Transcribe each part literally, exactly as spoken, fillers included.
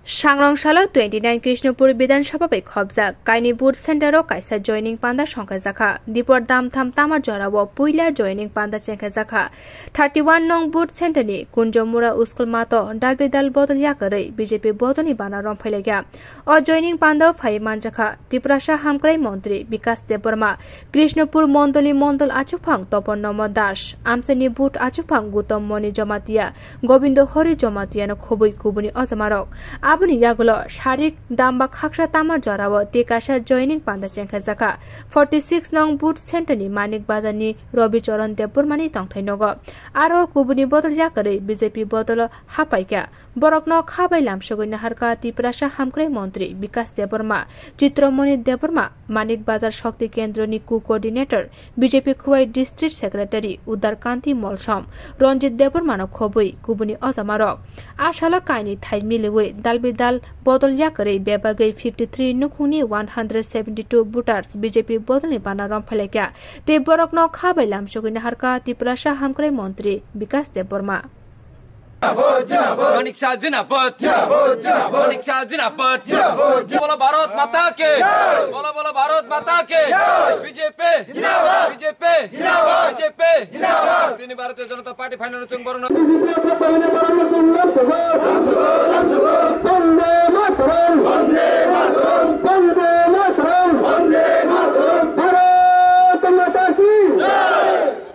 Sangrong salo twenty nine Krishnapur Bidhan Sabha bai khobjak kaini booth center o kaisa joining panda songkha jakha. Dipor damtham tama jora o puila joining panda chengkha jakha. Thirty one nong booth center ni Kunjomura Uskul Mato dalbidal bodol yakarwi B J P bodol ni bana romphai laikha. O joining panda o phai manjakha Tiprasa Hamkrai Montri Bikas Debbarma, Krishnapur Mondoli Mondol achukphang Topon Nomo Das, amchaini booth achukphang Gutom Moni Jamatia, Gobindo Hori Jamatia no khobwi kubuni ojamarok. Aboni yagulo sarik damba khaksa tama jorao tei kaisa joining panda chengkha jakha. Forty six nong booth center ni Manik Bazar ni Robi Choron Debbarma ni tongthai nogo. Aro kubuni bodol yakarwi B J P bodolo hapaikha. Borokno kha bai lamsogwi naharkha Tiprasa Hamkrai Montri Bikas Debbarma, Chitramoni Debbarma, Manik Bazar Shakti Kendroni co-coordinator, B J P Khowai District Secretary Udar Kanti Molsom, Ranjit Debbarmano khobwi kubuni ojamarok. A salo kaini thai miliwi dalbidal bodol yakarwi bebagwi fifty three nukhungni one hundred seventy two voters B J P bodolni bana romphailaikha. Tei borokno kha bai lamsogwi naharkha Tiprasa Hamkrai Montri Bikas Debbarma. Manik Shah zindabad. Manik Shah zindabad. Bolo Bharat Mata ki. Bolo bolo Bharat Mata ki. B J P. B J P. B J P. Tini Bharatiya Janata Party final chung borok no. Vande Mataram. Vande Mataram. Vande Mataram. Bharat Mata ki.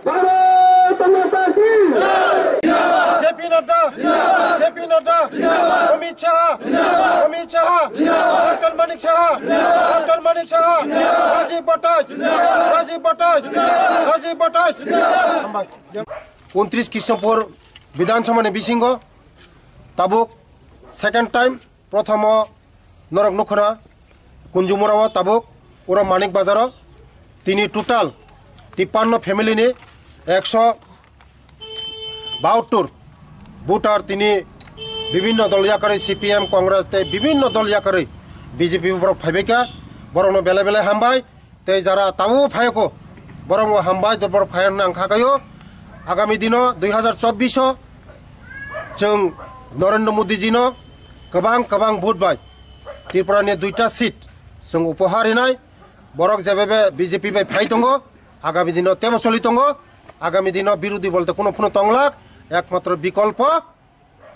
Bharat Mata ki! J P Nadda! J P Nadda! Amit Shah! Amit Shah! Doctor Manik Saha! Doctor Manik Saha! Rajiv Bhattash! Rajiv Bhattash! Rajiv Bhattash! Hambai. Untris Krishnapur Bidhan Sabha ni bisingo tabuk second time Prothomo norok nukhuna Kunjumura o tabuk uro Manik Bazar o tini total tippanno family ni ekso bahattur voter tini bibinno dol yakarwi C P M, Congress tei bibinno dol yakarwi B J P borok phaibaikha, borokno belai belai hambai. Tei jara tabuk phaiyago, borokno hambai, borok phaiya hwnwi ang kha kaio. Agami dino dui hazar chobbish o chwng Narendra Modi ji no kwbang kwbang vote bai Tripura ni duita seat chwng upohar rinai. Borok jebebe B J P bai phai tongo, agami dino tebo choli tongo, agami dino birodhi bolte kuno phano tonglak, ekmatro bikolpo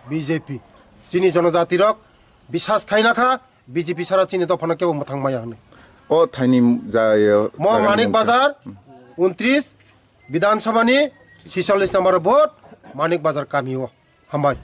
B J P. Chini jonojati rok bisas khaina kha, B J P sara chini dophano kebo mwthang maya hwnwi. O thaini jaya Mo jaga Manik ni Bazar, untris, Bidhan Sabha ni chisollis number vote, Manik Bazar kami o. Hambai.